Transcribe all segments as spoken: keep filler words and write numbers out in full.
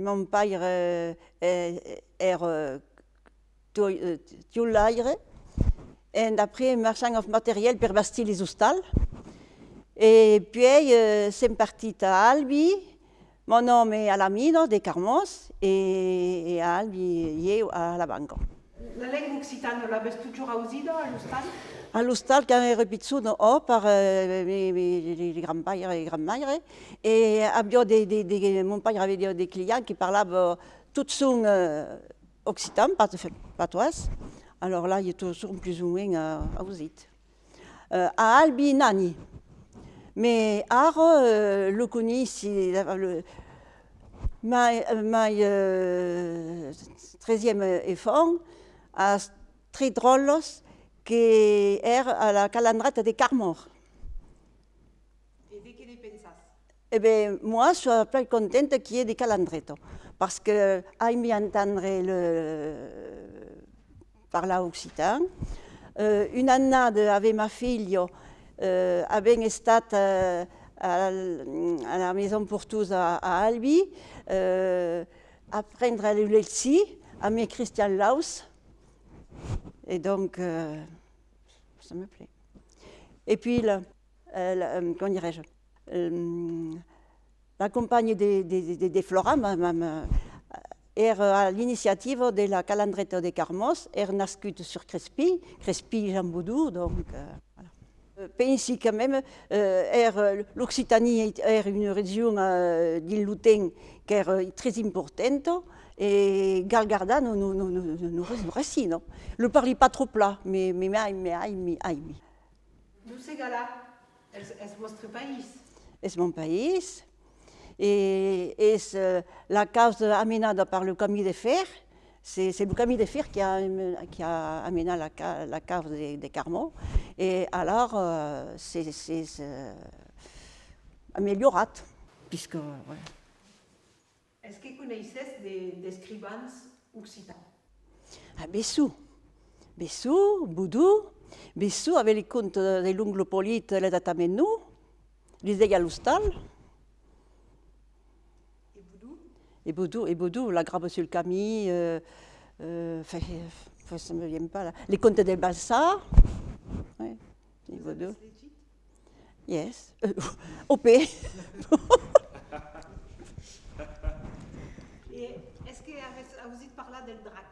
Mon paire, eh, èra to-, eh, tiolaire, e après marchand of material per bastir les ostals. E puèi, eh, sèm partit a Albi, mon òme a la mina de Carmauç e, e a Albi ieu a la banca. La lenga occitana, l'avètz totjorn ausida a l'ostal? A l'ostal, quand èra pichona, òc, per, eh, me, me, le, le grand-paire e grand-maire, e aviá de, de, de, mon paire aviá de clients que parlavan totjorn, eh, occitan, pat-, patoès. Alors là, i ai totjorn plus o mens, eh, ausit. Eh, a Albi, nani. Mès ara, eh, lo coneissi, eh, lo, mai, mai, eh, tresième enfant, as tres dròlles que èra a la Calandreta de Carmauç. E de qué ne pensas? E ben, moi, soi plan contenta qu'i ait de Calandreta, parce que aimi entendre le, parlar occitan. Euh, una annada avec ma filha, euh, avèm estat, euh, a, a la Maison pour tous a, a Albi, euh, aprendre le lexi amb Christian Laus. Et donc, euh, ça me plaît. Et puis, le, euh, le, euh, comment dirais-je, euh, la compagne de, de, de, de Florent, ma, ma, ma, èra a l'iniciativa de la Calandreta de Carmauç, èra nascut sur Crespin, Crespin Jean Bodou, donc, euh, voilà. Euh, pensi quand même, euh, èra, l'Occitanie èra una region, euh, dins lo temps qu'èra très importanta, e cal gardar nos, nos, nos, nos, nos, nos racines, non? Lo parli pas tròp plan, mès, mès, mès aimi, aimi, aimi. Lo Segalar, es, es vòstre país? Es mon país. E es, eh, la causa amenada per lo camin de fèr. C'est, c'est lo camin de fèr qui a, qui a amenat la ca-, la causa de, de Carmauç. E alors, eh, c'est, c'est, eh, ameliorat, puisque, voilà. Es que coneisses de, d'escrivans occitans? Ah, Besson. Besson, Bodon. Besson, avec les contes de l'oncle Polit, les Tatameno, les Deia l'ostal. E Bodon? E Bodon, e Bodon, La Grava sul camin, euh, euh, enfin, enfin, ça me vient pas là. Les contes de Balsà. Ouais. Lo Bodon. Yes. Euh, O P. E es que avètz ausit parlar del Drac?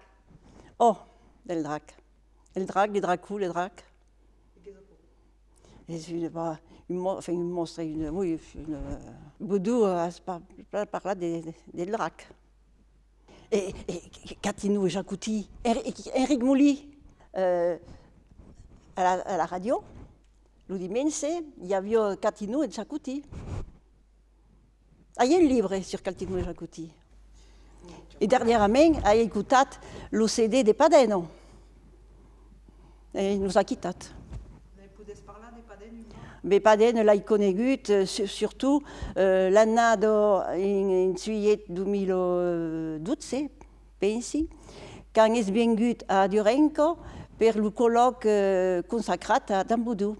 Oh, del Drac. El Drac, le Dracon, le Drac. E qu'es aquò? Es un, bah, un mo-, enfin, un monstre, une, oui, une, euh, Bodon a par-, par-, parlat de, de, del Drac. E, e Catinon e Jacotin, Enri-, Enric Molin, euh, a la, a la ràdio, lo dimenge, i aviá Catinon e Jacotin. Ai un libre sur Catinon e Jacotin. E darrièrament ai escotat lo C D de Padena. E nos a quitat. Ne podètz parlar de Padena un pauc? Be, Padena l'ai conegut, eh, su-, surtot, eh, l'annada en, en julhet dos mila dotze, pensi, quand es vengut a Durenca per lo collòqui, eh, consacrat a Jean Bodon.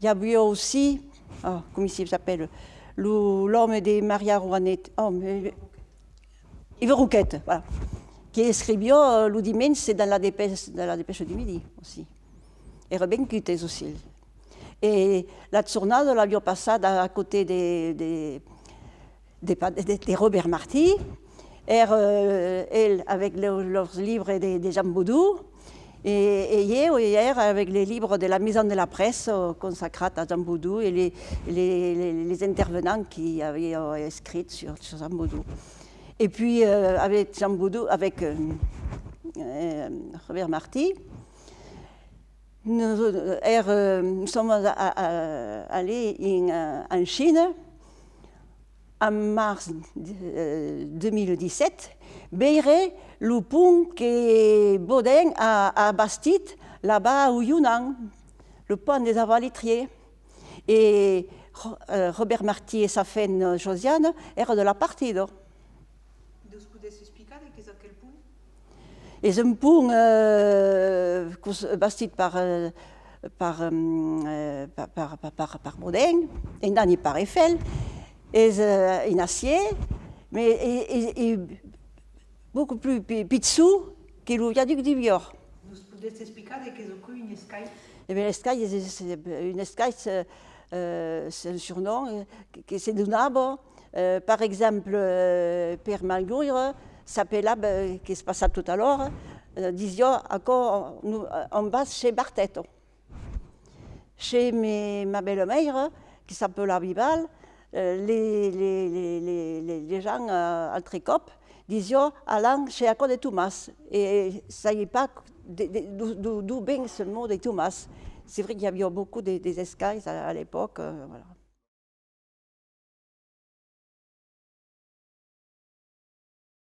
I aviá aussi, ah, comment il s'appelle, lo, l'òme de Maria Rouanet, oh, mais, Yves Rouquette, voilà, qui escriviá, euh, lo dimenge dans la dépêche, dans la dépêche du midi aussi. Èra vengut, es aussi. E la jornada l'aviá passada a, a costat de, de, de pa-, de, de Robert Martí, èra, euh, el avec los, los libres de, de Jean Bodon, e, e ieu, e èra avec les livres de la Maison de la Presse, euh, consacrat a Jean Bodon e les, les, les, les intervenants qui avián escrit sur, sur Jean Bodon. Et puis, euh, avec Jean Bodon, avec, euh, euh, Robert Martí, nous, euh, er, euh, nous sommes a-, a-, allés en, euh, en Chine en mars, euh, deux mille dix-sept, veire lo pont que Baudin a, a bastit là-bas au Yunnan, le pont des Arbalètriers. E Ro-, euh, Robert Martí e sa femna Josiane èran de la partida. Nos podètz explicar de qu'es aquel pont? Es un pont, euh, cons-, bastit per, euh, per, euh, per, per, per, per, per Baudin, e nani per Eiffel. Es, euh, en acièr, Mais e, e, e beaucoup plus pi-, pichon que lo viaduc du Viòrd. Nos podètz explicar de qu'es aquò un escais? E ben, l'escais es, es, un escais, euh, c'est un surnom, euh, que, que se donava, euh, per exemple, euh, per Malgure, s'apelava, euh, qu'es passat tot a l'ora, euh, disiá, aquò, on, on va chez Bartèto. Chez me, ma belle-mère, qui s'appelait Vival, euh, les, les, les, les, les, les gens, euh, altre còp, disiá, alam chez aquò de Tomàs. E sabiái pas de, de, d'o, d'o, d'o ven ce mot de Tomàs. C'est vrai qu'il y avait beaucoup de, des escais à, à l'époque, euh, voilà.